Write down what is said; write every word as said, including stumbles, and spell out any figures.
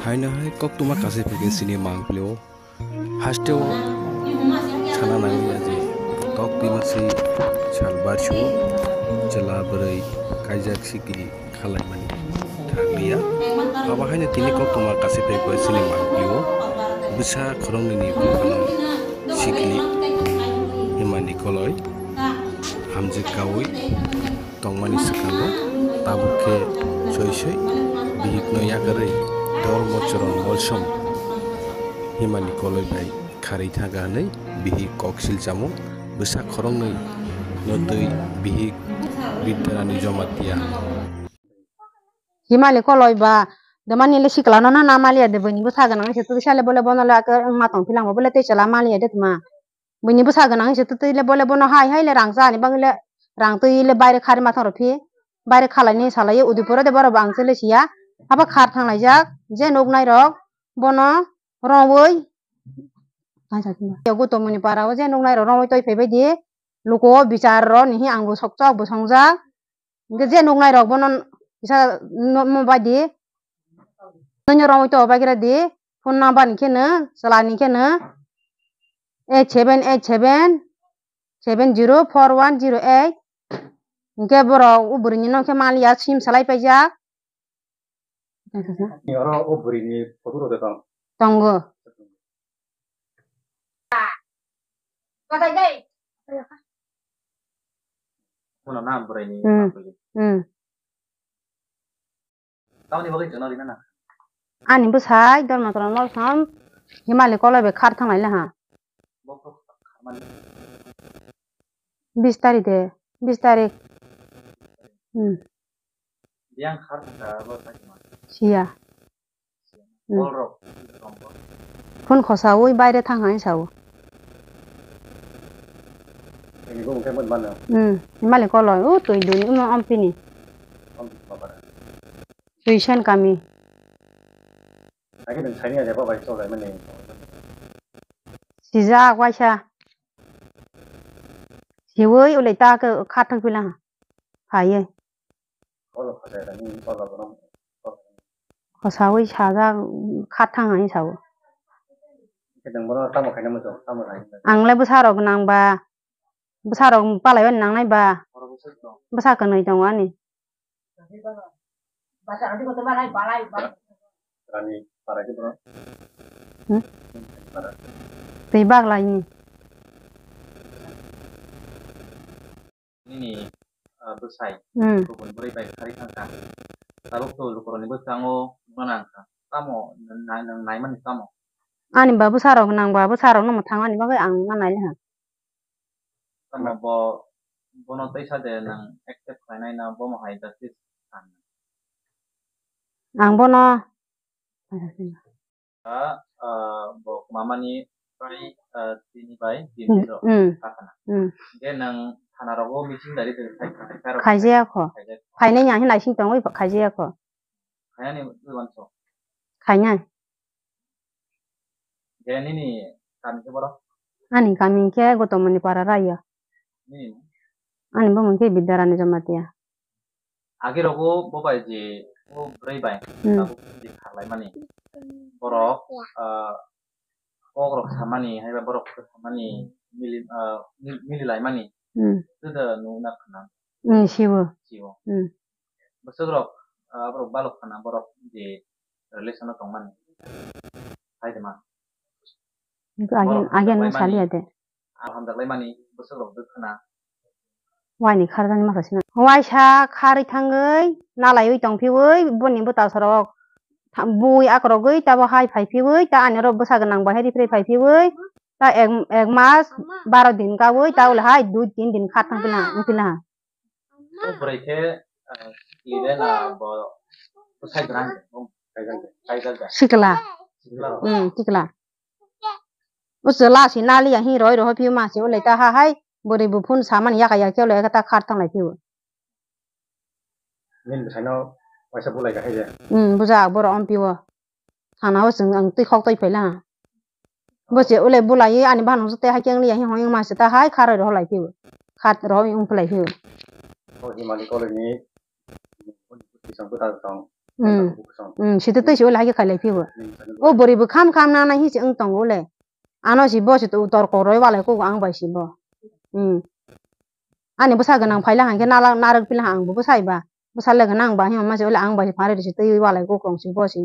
Haino hai koktwma kasai phai khe sini mangpili o. Hasteo sana nangya je koktwma se salbar su chwla bwrwi kaijak sikli khalaimani thanglia. Abo haino tini koktwma kasai phai khe sini mangpili o. Bwsa khoroknwi ni buphano sikli himani koloi hamjwk kaui tongmani swkango tabuk khe soi soi bihikno yakarwi Dharmacharan Molsom himani koloi bai kharwi thangkha hwnwi bihik koksil chamung bwsa khoroknwi no twi bihik Bidyarani Jamatia. Himali koloi ba, de mani le sikla no na, na maliya de, bini bwsa gwnang se twi sale bole bono le ake wngma tong philang bo bole tei chwla maliya de tma. Bini bwsa gwnang se twi le bole bono hai hai le rang cha ni bang le rang twi le baire khari ma thang rw phi. Baire khalai ni salai Udaipur de borok bo ang chele siya. Haba khar thang lai jak, je nuk nai rok bono rongwi. Kaisa khe. Gautam ni para o je nuk nai rok rongwi twi phai bai di. Luku o bichar rw ni hi ang bo sok chok bo song jak. Hingke je nuknai rok bono kisa no, mo bai di. Nono romoi to bai kira di. Phone number ni khe no, chwla ni khe no, eight seven eight seven seven zero four one zero eight. Hingke borok o bwrwi ni nokhe maliya sim salai paijak. Ni oro o bwrwi ni photo rok de tong. Tongo. Mano na bwrwi ni Hmm. Bwrwi. Hmm. Tamoni bagwi jono rina na. Ani bwsai Dharmacharan Molsom Himali koloi bai khar thang lai laha. Bo kok kharmani. Bis tarik de, bis tarik. Hmm. Biyang khar thangkha abo sakima. Siya. Hmm. Bol rok. Phone khosaui baire thang hai sao. Ini bo ungkhe mon mano. Hmm. Himali koloi, o twi dun imo ampini. Ampini babara. Tuition kami. Lagi nung saini aja babai cholai mani. Sijak waisa. Siwui ulai ta ke khathang pilang. Phaiye. Olo khajai rani, olo bono. Khosaui sajak khathang hai sao. Khe nung bono tamo khaina muchung, tamo khaina. Ang le bwsa rok nang ba. Bwsa rok palai o nangnai ba. Oro bwsa dong. Bwsa kwnwi tongo ani. Rani para khe bono. Hmm? Para. Twi baglai ni. Nini, ah, bwsai. Hmm. Kubun bwrwi bai khari thangkha. Tabuk to lukurokni bwskango nukna nangkha. Tamo na-, na-, naimani tamo? Ani ba bwsarok nang ba bwsarokno mwthang ani bagwi ang ma nai le ha. Tamo bo, bono teisa de nang accept khlainai na bomo hai justice khan? Ang bono, ah, ah, bo mamani prai, ah, tini bai tini rok hmm, kakana. Hmm. Ge nang thana rogo meeting dari de khai khai karo. Khaijaya kho. Khaijaya kho. Khainai ya hinai sing tongwi khaijaya kho. Khainani uanso. Khainai. Je nini kami khe borok? Ani kami khe Gotomoni para raya. Nini? Ani bumung khe Bidyarani Jamatia. Agi rogo bo bai je o bwrwi bai hmm, tabuk je kharlai mani. Borok, ah, kok rok samani, haiba borok kok samani, mili, ah, mil-, mililai mani. Hmm. Juda nuna khna. Hmm, sibo. Sibo. Hmm. Bwswk rok, ah, borok balok khna borok je relation o tongmani. Hai de ma. Agen, borok agen hamjak no lai mani, saliya de. Ah, hamjak lai mani, bwswk rok de khna. Waini kharjani masa sina. Waisa kharwi thangwi, nalaiwi tongphiwi, boni bwtasarok tha-, bui akrogwi, tabo hai phaipiwi, ta ani oro bwsa gwnang bai hai rifrei phaipiwi, ta ek, ek mas baro din kawi, ta ulo hai dui tin din khat thang pila, wng pila. O bwrwi khe, ah, sikli de na bo bwsai gwnang de, bo kaijak de, kaijak de. Sikla. Sikla rok. Hmm, sikla. O chwla si naliya hi roi roho phiu ma si ulai ta ha hai bwrwi bu phun samani yaka yaka khe ulai ta khar thang lai phiu. Nini bwsaino waisa bulai ka hai je. Hmm, bujak borok ompiwo. Thana o chwng ang twi khok twi phaila. Bo se ulai bulai ani bahan tei hakhe ang liya hi hoi ma se ta hai kharoi roho lai phiu. Khat roho ung phlai phiu. O himali koloni. Isang buta tong. Hmm. Hmm, sitwtwi se ule hai khe khailai phigo. O bwrwi bo kham kham nang nang hi se wng tongo le. Ano se bo se to torko roi walai kugo ang bai se bo. Hmm. Ani bwsa gwnang phaila hang khe nala narwk pila ang bo bwsai ba. Bwsa le gwnang ba hima ma se ule ang bai se pharwi se twi walai kugo se bo se.